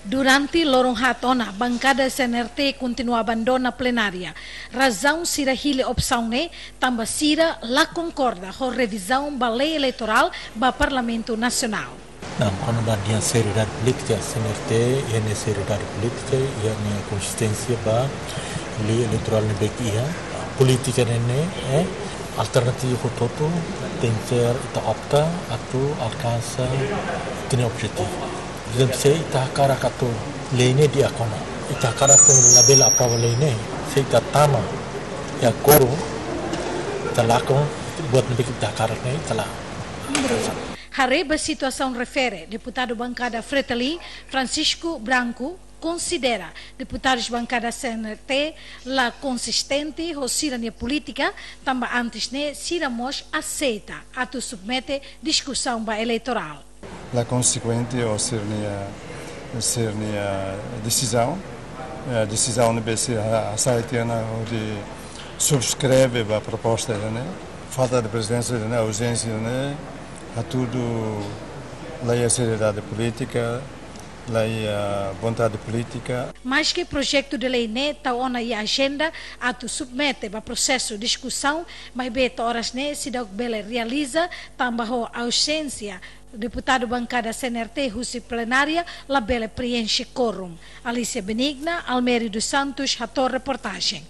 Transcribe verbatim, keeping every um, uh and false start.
Durante loron haat ona, bankada C N R T kontinua abandona plenária. Razaun sira hili opsaun ne'e tanba sira la konkorda ho revizaun ba lei eleitorál ba Parlamentu Nasionál. Não, kona-ba nia seriedade polítika, C N R T iha nia seriedade polítika, iha nia konsisténsia ba lei eleitorál ne'ebé ke iha. Polítika ne'e, eh, alternativa hotu-hotu tenke ita opta atu alkansa ita-nia objetivu. Por ezemplu, se ita hakarak atu lei ne'e di'ak ona, ita hakarak atu labele aprova lei ne'e, se ita tama iha kuórum, ita lakon buat ne'ebé ke ita hakarak ne'e, ita la. Haree ba situasaun refere, deputadu bankada Fretilin, Francisco Branco, konsidera deputadus bankada C N R T la konsistente ho sira-nia polítika, tanba antes ne'e sira mós aseita atu submete diskusaun ba eleitorál. La konsekuente ho sira-nia, sira-nia desizaun. Eh, desizaun ne'ebé sira ha-, hasai tiha ona hodi subskreve ba proposta ne'e. Falta de prezensa ne'e, auzénsia ne'e, hatudu la iha seriedade polítika, la iha vontade polítika. Maske projetu de lei ne'e tau ona iha ajenda atu submete ba prosesu diskusaun, maibé to'o oras ne'e seidauk bele realiza, tanba ho auzénsia deputadu bankada C N R T husi plenária labele preenxe kuórum. Alicia Benigna, Almeri dos Santos, hato'o reportajen.